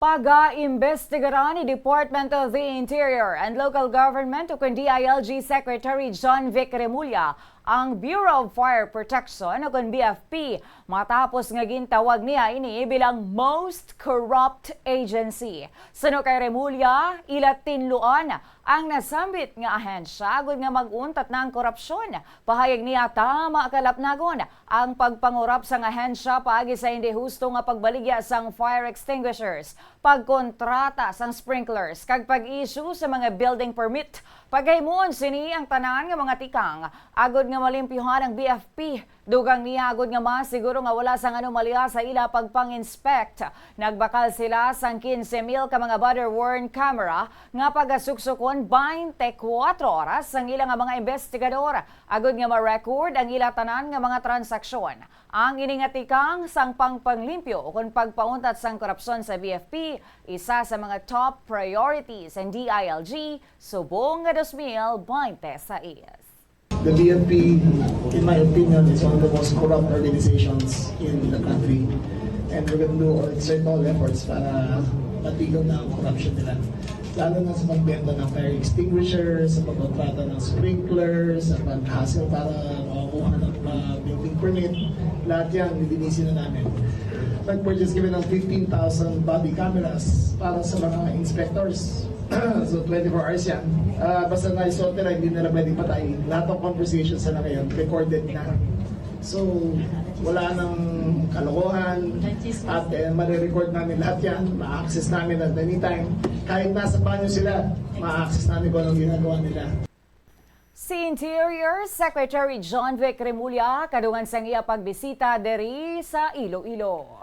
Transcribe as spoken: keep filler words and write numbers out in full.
Pagaimbestigaran ni Department of the Interior and Local Government o kun D I L G Secretary John Vic Remulla ang Bureau of Fire Protection o kun B F P matapos nga gintawag niya ini bilang most corrupt agency. Suno kay Remulla, ila tinluan ang nasambit nga ahensya agud nga mag-untat na ang korupsyon. Pahayag niya, tama kalapnagon ang pagpangurap sang ahensya paagi sa hindi husto nga pagbaligya sang fire extinguishers, pagkontrata sang sprinklers, kag pag-issue sa mga building permit. Pagahimuon sini ang tanan nga mga tikang agud nga malimpyuhan ang B F P. Dugang niya, agud nga masiguro nga wala sang anomalya sa ila pagpang-inspect, nagbakal sila sang quince mil ka mga body-worn camera nga pagasuksukon twenty-four oras sang ila nga mga investigador, agud nga ma-record ang ila tanan nga mga transaksyon. Ang ini nga tikang sang pangpanglimpyo ukon pagpauntat sang korupsyon sa B F P, isa sa mga top priorities sang D I L G subong nga dos mil bente sais. The B F P, in my opinion, is one of the most corrupt organizations in the country. And we're gonna do all, exert all efforts para matigil na ang corruption nila. Lalo na sa pagbenta ng fire extinguisher, sa pagkontrata ng sprinkler, sa pag-hustle para makakuha ng uh, building permit. Lahat yan, lilinisin na namin. Nag-purchase kami ng fifteen thousand body cameras para sa mga inspectors. So, twenty-four hours yan. Ah, basta na-isot nila, hindi nila pwedeng patayin. Lahat ng conversations na ngayon, recorded na. So, wala nang kalokohan. At eh, marirecord namin lahat yan. Ma-access namin at any time. Kahit nasa banyo sila, ma-access namin kung anong ginagawa nila. Si Interior Secretary John Vic Remulla kadungan sang iya pagbisita diri sa Iloilo.